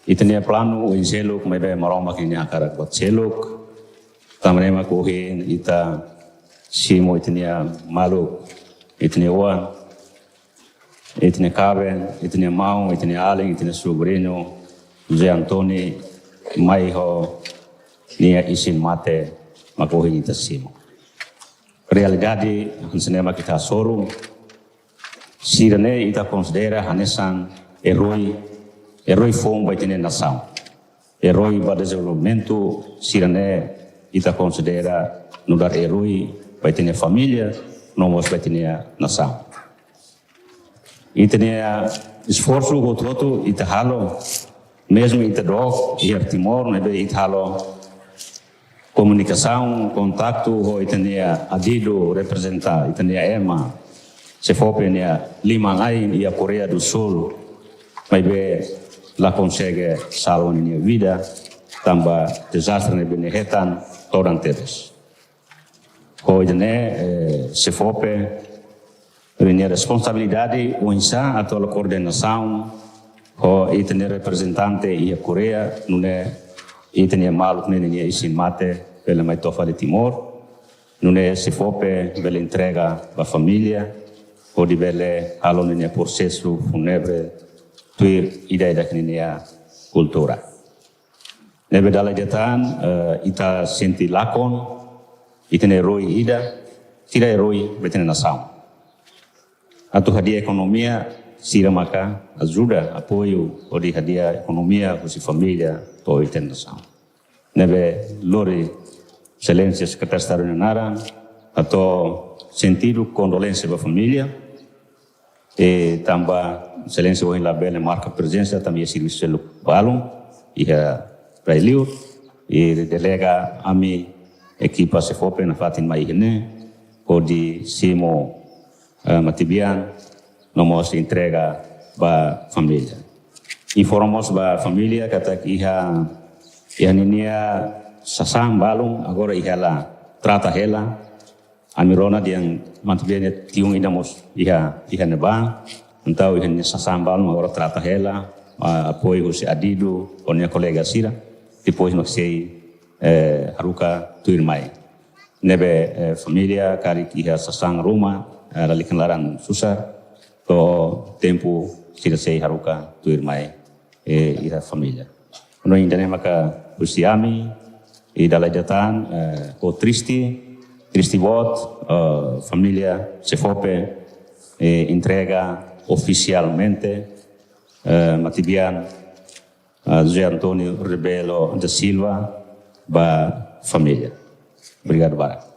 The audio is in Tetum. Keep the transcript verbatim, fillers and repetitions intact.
Ita-nia planu oin seluk, maibé Maromak nia hakarak buat seluk. Tanba ne'e mak ohin ita simu ita-nia maluk, ita-nia oan, ita-nia kaben, ita-nia maun, ita-nia alin, ita-nia sobriñu, José António, mai ho nia isin mate, mak ohin ita simu. Realidade, hanesan ne'e mak ita hasoru, sira-ne'e ita konsidera hanesan erói, erói foun ba ita-nia nasaun. Erói ba dezenvolvimentu, sira-ne'e ita konsidera nu'udar erói ba ita-nia família, no mós ba ita-nia nasaun. Ita-nia esforsu hotu-hotu ita halo, mezmu ita dook iha Timor, maibé ita halo komunikasaun, kontaktu ho ita-nia adidu reprezenta ita-nia ema, SEFOPE nia liman-ain iha Koreia do Sul, maibé la konsege salva nia vida, tanba dezastre ne'ebé nia hetan todan tebes. Ho ida-ne'e, eh, SEFOPE nia responsabilidade oinsá atu halo koordenasaun ho ita-nia reprezentante iha Koreia, nune'e ita-nia maluk ne'e nia isin mate bele mai to'o fali Timor, nune'e SEFOPE bele entrega ba família, hodi bele halo ninia prosesu fúnebre tuir ida-idak ninia kultura. Ne'ebé dala ida tan, eh, ita sente lakon, ita-nia erói ida, sira erói ba ita-nia nasaun. Atu hadi'a ekonomia, sira maka ajuda, apoiu, hodi hadi'a ekonomia husi família to'o ita-nia nasaun. Ne'ebé lori Exelénsia Sekretáriu Estadu nia naran, hato'o sentidu kondolénsia ba família, i tanba Exelénsia ohin labele marka prezensa, tanba iha servisu seluk balun iha rai-liur, i delega ami ekipa SEFOPE nafatin mai iha ne'e, hodi simu, eh, matebian, no mós entrega ba família. Informa mós ba família katak iha, iha ninia sasán balun agora iha hela, trata hela. Ami rona dehan matebian nia tiun ida mós iha, iha ne'ebá. Entaun iha ninia sasán balun agora trata hela, ah, apoiu husi adidu, ho nia kolega sira. Depois mak sei, eh, haruka tuirmai. Ne'ebé, eh, família karik iha sasán ruma, eh, lalika naran susar, to'o tempu sira sei haruka tuirmai, eh, iha família. No ida-ne'e maka husi ami, i dala ida tan, eh, ho triste, triste boot, eh, família SEFOPE, eh, entrega ofisialmente, eh, matebian, eh, José António Rebelo da Silva ba família. Obrigadu barak.